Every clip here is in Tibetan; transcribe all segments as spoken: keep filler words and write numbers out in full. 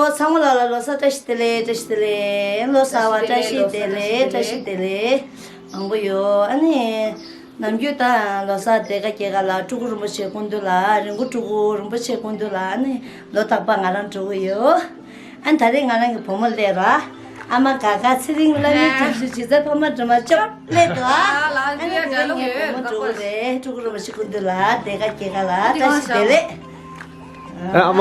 ཨོ་ཚང་མ་ལ་ལ་ལོ་གསར་བཀྲ་ཤིས་བདེ་ལེགས། བཀྲ་ཤིས་བདེ་ལེགས། ལོ་གསར་བ་བཀྲ་ཤིས་བདེ་ལེགས། བཀྲ་ཤིས་བདེ་ལེགས། མང་པོ་ཡོད། ཨ་ནི་ནམ་རྒྱུན་ད་ལོ་གསར་དེ་ག་སྐྱེས་ག་ལ་སྤྲུལ་སྐུ་རིན་པོ་ཆེ་སྐུ་མདུན་ལ། རི་མགོ་སྤྲུལ་སྐུ་རིན་པོ་ཆེ་སྐུ་མདུན་ལ་ཨ་ནི་ལོ་རྟག་པར་ང་རང་འགྲོ་གི་ཡོད། ཨ་ནི་ད་རེས་ང་རང་གི་བུ་མོ་སླེབས་ར། ཨ་མ་དགའ་དགའ། ཚེ་རིང་བླ་མའི་རྒྱབ་ཤུགས་ཇི་ཙམ། ཕ་མ་དྲི་མ་ཅོག་སླེབས་འདུག་ཨ། ཨ་ནི་ང་རང་གི་བུ་མོ་འགྲོ་གི་རེད། སྤྲུལ་སྐུ་རིན་པོ་ཆེ་སྐུ་མདུན་ལ་དེ་ག་སྐྱེས་ག་ལ་བཀྲ་ཤིས་བདེ་ལེགས། ཨ་མ།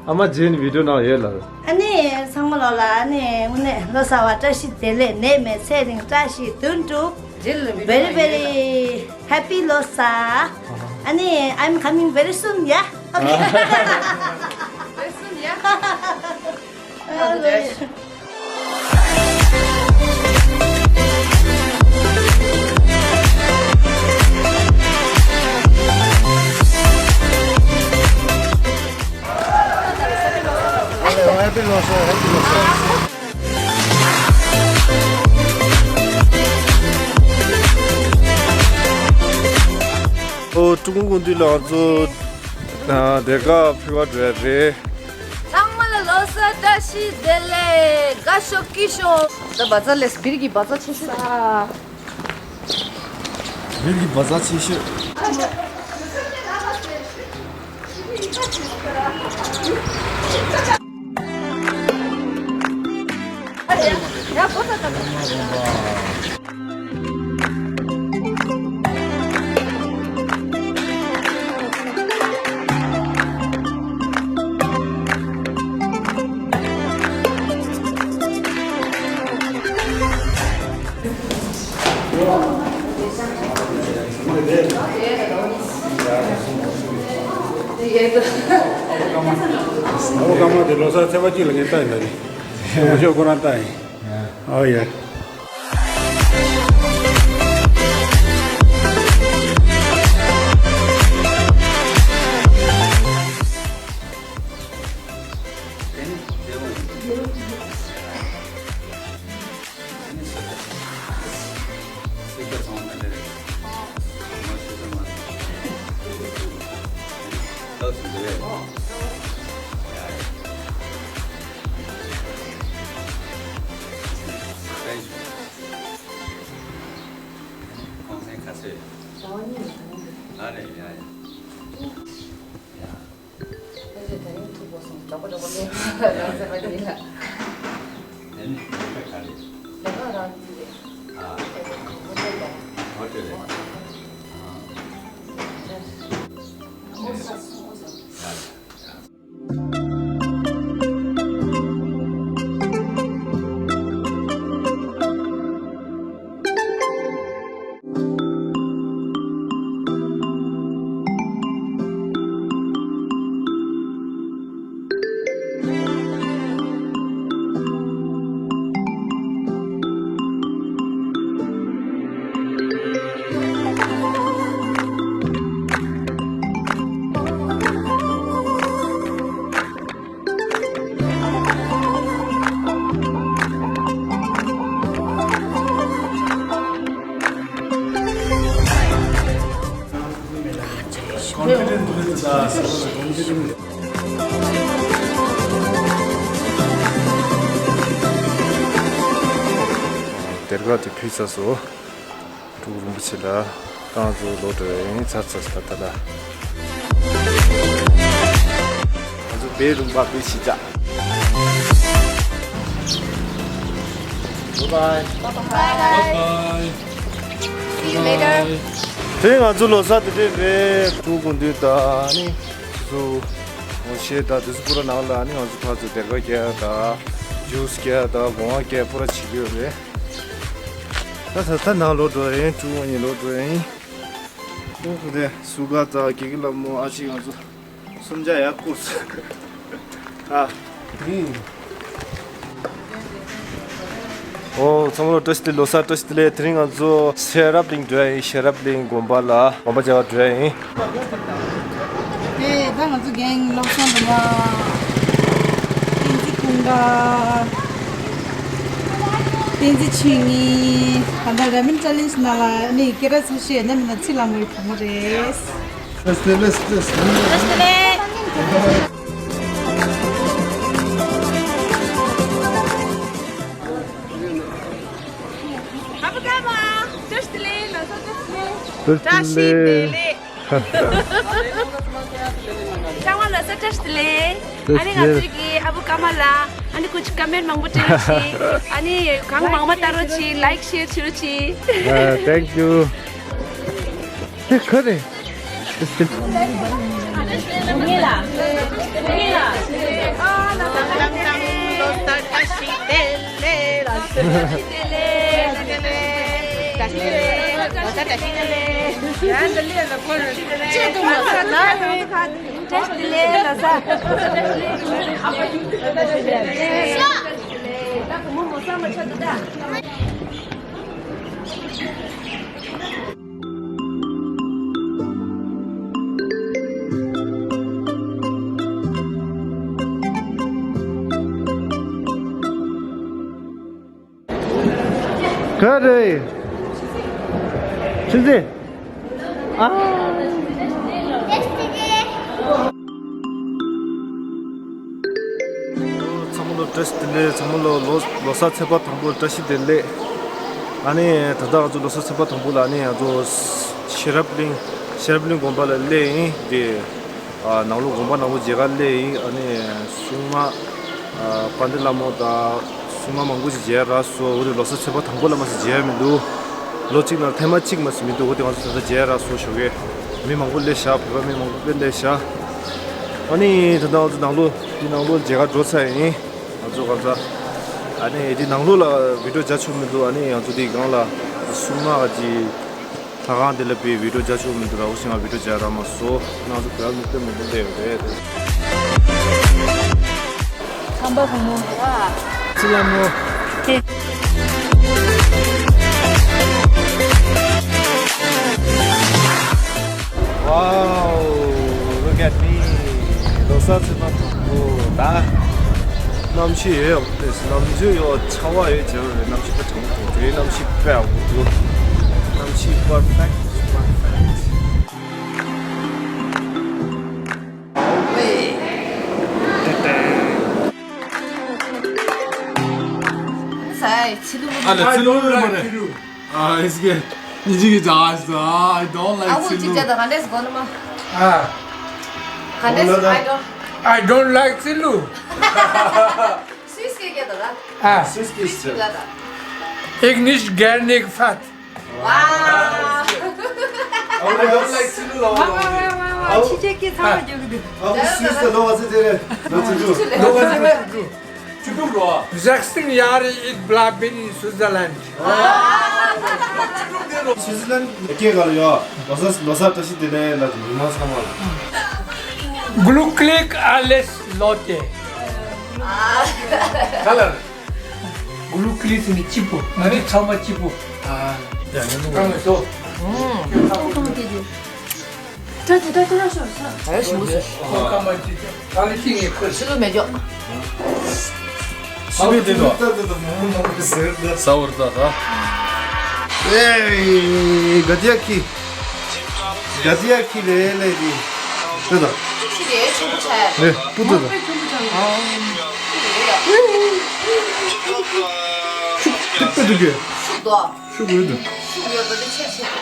ཨ་མ་རྗེས་ནས་བི་ཌིའོ་ནང་ཡོད་ལ། ཨ་ནི་ཚང་མ་ལོ་ལ་ཨ་ནི་དངོས་གནས་ལོ་གསར་བ་བཀྲ་ཤིས་བདེ་ལེགས། ནད་མེད་ཚེ་རིང་བཀྲ་ཤིས་དོན་འགྲུབ། རྗེས་ལ་བི་ཌིའོ་Very ནང་ཡོད་very ལ། Happy ལོ་གསར། ཨ་ནི་I'm coming very soon, yeah. Okay. Very soon, yeah. ཨོ་སྤྲུལ་སྐུ་སྐུ་མདུན་ལ་ང་ཚོ་དེ་ག་ཕུལ་བ་འགྲོ་ཡ་རེད། ཚང་མ་ལ་ལོ་གསར་བཀྲ་ཤིས་བདེ་ལེགས། དགའ་ཤོག་སྐྱིད་ཤོག་ད་བ་ཛ་ལས་སྦིར་གྱི་བ་ཛ་ཆེ་ཤོས། ཨ། སྦིར་གྱི་བ་ཛ་ཆེ་ཤོས། ཨོ་སྐར་མ་དེ་ལོ་གསར་ཚེས་པ་གཅིག་ལ་ངས་བཏང་ཡིན་ད་ནི། ཞོ་ཁོ་རང་བཏང་ཡིན། ཨོ་ཡ། ད་ནི་ལས་ཀ་ག་རེ། ལས་ཀ་རང་གཉིས་རེད། ཨ། ཧོ་ཊེལ་ལ། ཧོ་ཊེལ་ལ། ཨ། ཨོ་ས་སོང་ཨོ་ས། ཡ་ཡ། སྡེར་ཁ་དེ་ཕུལ་ཚར་སོང་། སྤྲུལ་སྐུ་རིན་པོ་ཆེ་ལ་རྐང་བཙུགས་ལོག་འགྲོ་ཡ་ཡིན། ཚར་ཚར་ད་ལྟ་ལ། ང་ཚོ་བེ་རུམ་པ་བེ་ཞི་ཅག Bye bye. Bye bye. See you later. དེ་ང་ཚོ་ལོ་གསར་དེ་འདྲས་རེད། སྤྲུལ་སྐུ་མདུན་དང་ནི་ཚོ་ངོ་ཤེས་དང་དེ་ཚོ་པུ་ར་ནང་ལ་ནི་ང་ཚོ་ཕར་ཚུར་སྡེར་ཁ་རྒྱག་ཡ་དང་ཇུས་རྒྱག་ཡ་དང་སྒོ་ང་རྒྱག་ཡ་པུ་ར་བྱེད་ཀྱི་ཡོད་རེད། ད་ད་ད་ནང་ལོག་འགྲོ་ཡིན། ཀྲུའུ་ཝང་ཡིན་ལོག་འགྲོ་ཡིན། ཨོ་ཁུ་དེ་སུ་ག་ཙ་གེ་གི་ལ་མོ་ཨ་ཅི་ང་ཚོ་སུམ་བརྒྱ་ཡར་བསྐུར་སོང་། ཨ། ཨོ་ཚང་མ་ལ་བཀྲ་ཤིས་བདེ་ལེགས། ལོ་གསར་བཀྲ་ཤིས་བདེ་ལེགས། དེ་རིང་ང་ཚོ་ཤེས་རབ་གླིང་འགྲོ་ཡ་ཡིན། ཤེས་རབ་གླིང་དགོན་པ་ལ་དགོན་པ་མཇལ་བ་འགྲོ་ཡ་ཡིན། ཨེ་ད་ང་ཚོ་རྒན་བློ་བཟང་ལུང་པ། བསྟན་འཛིན་ཀུན་དགའ། བསྟན་འཛིན་ཆོས་ཉིད། ད་ལྟ་ར་མིན་ཅ་ལེན་ཇི་ནང་ལ་ནི་སྐད་གྲགས་ཚུལ་ཤེས་ན་མིན་ན་ཚེ་ལྷ་མོའི་བུ་མོ་རེད། ལེས་ལེས་ལེས་ལེས། ལེས་ལེས། བཀྲ་ཤིས་བདེ་ལེགས། ཚང་མ་ལ་ས་བཀྲ་ཤིས་བདེ་ལེགས། ཨ་ནི་ང་ཚོའི་གི་ཨ་བུ་ཀ་མ་ལ། ཨ་ནི་ཁོ་ཅིག་ཀ་མེན་མང་པོ་སྤྲད་ཅིག་ཨ་ནི་གང་མང་མ་ལྟ་རོགས་ཅིག་ལའིཀ་ཤེར་བྱེད་རོགས་ཅིག་ཨ། Thank you. ཁ་རེ། ག་རེ། ཆུ་ཚོད། ཨ། ཚང་མ་ལ་བཀྲ་ཤིས་བདེ་ལེགས། ཚང་མ་ལ་ལོ་ལོ་གསར་ཚེས་པ་དང་པོ་བཀྲ་ཤིས་བདེ་ལེགས། ཨ་ནི་ད་ལྟ་ང་ཚོ་ལོ་གསར་ཚེས་པ་དང་པོ་ལ་ཨ་ནི་ང་ཚོ་ཤེས་རབ་གླིང་། ཤེས་རབ་གླིང་དགོན་པ་ལ་སླེབས་ཡིན། དེ་ཨ་ནང་ལོགས་དགོན་པ་ནང་ལོགས་མཇལ་ཁ་སླེབས་ཡིན། ཨ་ནི་སྲུང་མ་ཨ་དཔལ་ལྡན་ལྷ་མོ་དང་སྲུང་མ་མང་པོ་ཞིག་མཇལ་རག་སོང་། འོ་དེ་ལོ་གསར་ཚེས་པ་དང་པོ་ལ་མ་ཟད་མཇལ་མི་འདུག་ལོ་གཅིག་ནང་ཐེངས་མ་གཅིག་མ་ཟད་མི་འདུག་འོ་དེ་ང་ཚོ་ད་ལྟ་མཇལ་རག་སོང་། ཞོགས་ཀས་མི་མང་པོ་སླེབས་ཤག་བོད་པ་མི་མང་པོ་དཔེ་སླེབས་ཤག་ཨ་ནི་ད་ལྟ་ང་ཚོ་ནང་ལོགས་འདི་ནང་ལོགས་མཇལ་ཁ་འགྲོ་ཚར་ཡིན། ང་ཚོ་གང་ཟག་ཨ་ནི་འདི་ནང་ལོགས་ལ་བི་ཌིའོ་རྒྱག་ཆོག་མི་འདུག་ཨ་ནི་ང་ཚོ་འདི་སྒང་ལ་སྲུང་མ་གི་ལྷ་ཁང་འདི་ལ་བི་ཌིའོ་རྒྱག་ཆོག་མི་འདུག་ར། འོ་ཞིག་ང་བི་ཌིའོ་རྒྱག་རག་མ་སོང་། ང་ཚོ་བོད་པ་མི་དཔེ་མང་པོ་སླེབས་ཡོད་རེད། ཁམས་པ་བུ་མོ། ཚེ་ལྷ་མོ། ཧེ། Wow, look at me. ལོ་གསར་ཚེས་པ་དང་པོ་ད། གནམ་གཤིས་ཡོད་ཡོད་དེ། ནམ་རྒྱུན་ཡོད་ཆར་པ་ཡོད་བྱས་པ་རེད། གནམ་གཤིས་དཔེ་གྲང་མོ་འདུག་དེ་རིང་གནམ་གཤིས་དཔེ་ཡག་པོ་འདུག་གནམ་གཤིས་པར་ཕེག་ཊི། པར་ཕེག་ཊི། ཨ་ལ་ཚེ་ལོ་ཡོད་མ་རེད། ཨ་ཨེ་སི་ཀེ། ཉིན་གཅིག་གི་ཇ་ཨ་ཟ། I don't like ཚེ་ལོ། ཨ། ག་འདྲས། I don't, I don't like ཚེ་ལོ། སུས་སྐད་རྒྱག་དང་ལ། ཨ། སུས་སྐད་རྒྱག་དང་། Englisch gar nicht fett. Wow. I don't like ཚེ་ལོ་ལ། ཕྱི་རྒྱལ་སྐད་ཚང་མ་རྒྱག་གི་འདུག་ཨ་ཁུ་སུས་ད་ལོ་བ་ཚེ་ཚེ་རེད། ལོ་ཚེ་ལོ་བ་ཚེ་རེད། བཅུ་དྲུག་ལོ། Sechzehn Jahre, ich bleibe in Switzerland. སུའི་ཙི་ལན་སྐད་ག་ལ་ཡོད། ལོ་གསར་ལོ་གསར་བཀྲ་ཤིས་བདེ་ལེགས་ལ་མི་མང་ཚང་མ་ལ། Glücklich alles Leute. ག་ལ། Glücklich ནི་སྐྱིད་པོ། ང་ཚོ་ཚང་མ་སྐྱིད་པོ། ཨ། ཡ་ཡ་ནོ། ཨ་ཞིམ་པོ་ཞིག་ཕྱི་ལོ་མེད་ཅོག་ས་བོར་ད་ད། ཨེ། ག་དེ་ཡ་ཁི། ག་དེ་ཡ་ཁི་རེད་ལེ་དེ། ད་ད། ཁི་རེད། ཆུང་ཆུང་ཆ། ཨེ། པུ་ད་ད། ཨ། ཤུགས་ཏིག་ཏིག་འདུག་གི། ཤུགས་དོ། ཤུགས་ཡོད་དོ། ཤུགས་ཡོད་པ་དེ་ཆེ་ཆེ།